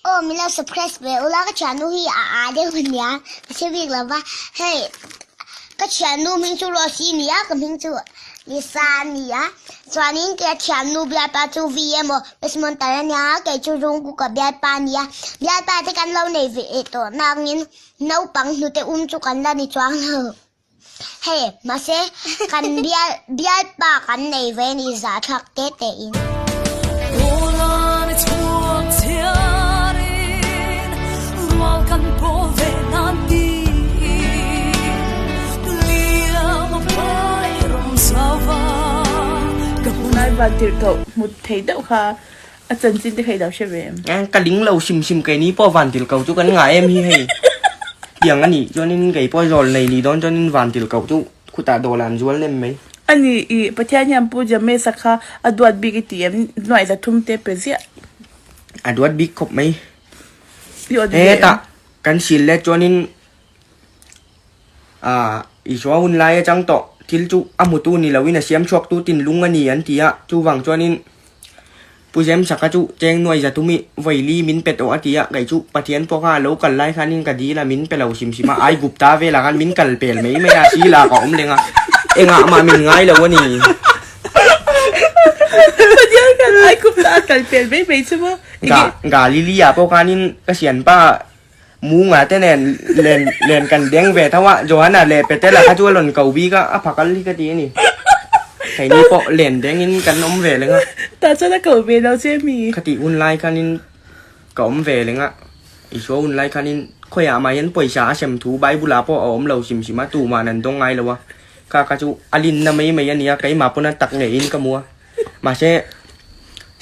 Aw min lo surprise ve ula ka thiannu hi a aa deuh ania ka hre bik lo va hei ka thiannu hming chu Rose i nia ka hming chu Lisa a nia chuanin ka thiannu bialpa chu V emaw Pismonter a nia kei chu Rungku ka bialpa a nia bialpa te kan lo nei ve tawh nangin naupang hnute um chu kan la ni chuang lo. Hei, mahse kan bial bialpa kan nei ve ni zahthlak te te in. Tunlai van tirh tawh hmu thei deuh kha a chanchin te kha i lo hre ve em? Ka ling lo hrim hrim keini pawh van tirh ko chu kan ngah em hi hei. Tiang a nih chuanin kei pawh zawl nei nih dawn chuanin van tirh ko chu khutah dawla an zual nem mai. A ni i Pathian hian Pu Jamesa kha a duat bik i ti em? Nuaih za thum te pe ziah. A duat bik khawp mai. I awt ve em? Hetah kan sil let chuanin Aaa, Isua hun lai atang tawh thil chu a hmutu ni loin a siam chhuaktu tinlung a ni an ti a, chuvang chuanin Pu Zemsaka chu cheng nuai za tumi vawi min pe tawh a ti a, kei chu Pathian pawh kha a lo kal lai khanin ka dil a, min pe lo hrim hrim a, Aigupta velah khan min kal pel mai mai a, sila ka awm leng a, engah mah min ngai lo a ni. Pathian khan Aigupta a kal pel mai mai chu maw? Ga, Galilea pawh khanin ka sianpa Munga te nen len len kan deng ve tho a, Johanna leh Petela kha chu a rawn ko bik a, a phakal hi ka ti a ni. Keini pawh len dengin kan awm ve leng a. Tah chuan a ko ve lo che mi? Khatih hun lai khanin ka awm ve leng a, Isua hun lai khanin khawiah mah hian pawisa a sem thu Bible ah pawh a awm lo hrim hrim a, tuma'n an dawng ngai lo a. Kha kha chu a linna mai mai a nia, keimah pawn a tak ngeiin ka hmu a. Mahse,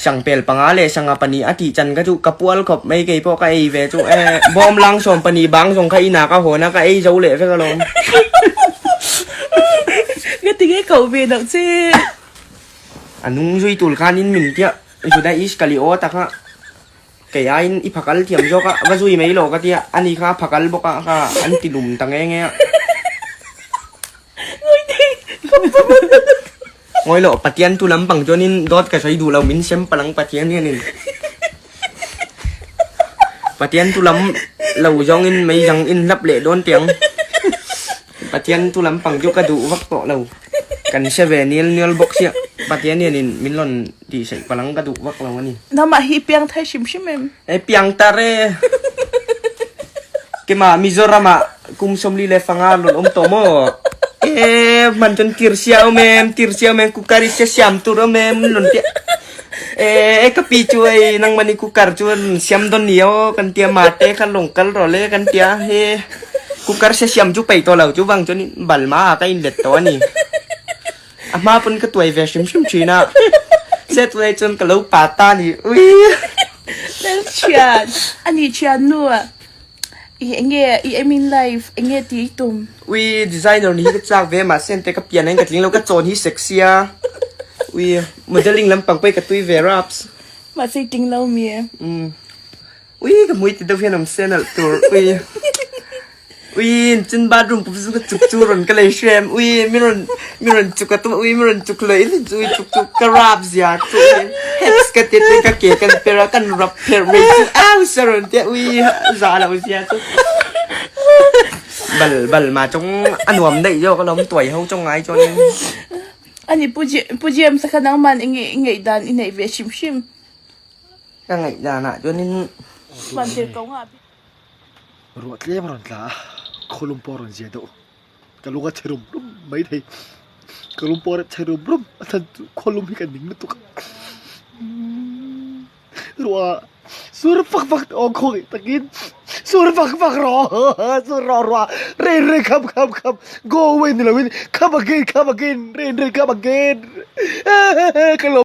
Sangpel panga leh sanga pahnih a tih chan kha chu ka pual khawp mai kei pawh ka ei ve chu e bawm lang sawm pahnih bang zawng kha inah ka hawn a ka ei zo leh vek alawm. Ka ti nge koh ve loh che. A nung zui tul khanin min tia Juda Iskaliota kha kei aiin i phakal thiam zawk a va zui mai lo ka tia ani kha a phakal bawk a kha an ti lum ta nge nge a. Ngawi loh, Pathian tu lampang chuanin dawt ka sawi duh lo, min sem palang Pathian hianin Pathian tu lam lo zawngin mei zang in hlap leh dawn tiang. Pathian tu lampang chu ka duh vak tawh lo. Kan hre ve nial nial bawk sia, Pathian hianin min rawn tih saih palang ka duh vak lo a ni. Nangmah hi i piang thar hrim hrim em? E piang tar e. Kemah Mizoramah kum 40 leh fanga rawn awm tawh maw? E hman chuan tir sia awm em, tir sia awm em, cooker i sia siam tur awm em rawn tia. E ka pi chu hei nangmahni cooker chu rawn siam dawn ni aw kan tia mate kha lawng kal rawh le kan tia he cooker sia siam chu peih tawh lo chu vang chuan balma ah ka inlet tawh a ni. A hma pawn ka tuai ve hrim hrim thin a, set lai chuan ka lo pa ta ni ui. Lel thian, a ni thian nu a, i enge i aim in life enge tih i tum? Ui designer ni hi ka chak ve mahse ente ka pian ain ka tling lo ka chawn hi sexy a, ui modelling lampang pawh hi ka tui ve raps. Mahse i tling lo mi? Umm. Ui ka hmui ti deuh hian awm se nalh tur ui ui chin bathroom pawh chu ka chuk chu rawn ka lei hrem ui mi rawn mi rawn chuk a tum ui mi rawn chuk leh in ui chuk chu ka rap zia chu heps ka ti te ka ke kan per a kan rap pherh mai chu au sa rawn tia ui za lo zia chu bal bal ma chawng a nuam daih zawk alawm tuai ho chawng ngai chuan in Ani Pu Pu James a kha nangman enge i ngaihdan i neih ve hrim hrim. Ka ngaihdanah chuanin Ruah tlem a rawn tla a, khawlum pawh a rawn zia deuh. Ka lung a chhe rum rum mai thei. Ka lung pawh a chhe rum rum a chhan chu khawlum hi ka ning lutuk a. Ruah sur fak fak teh awm khawngaih takin sur fak fak rawh sur rawh ruah rain rain come come come go away ni loin come again come again rain rain come again ka lawm.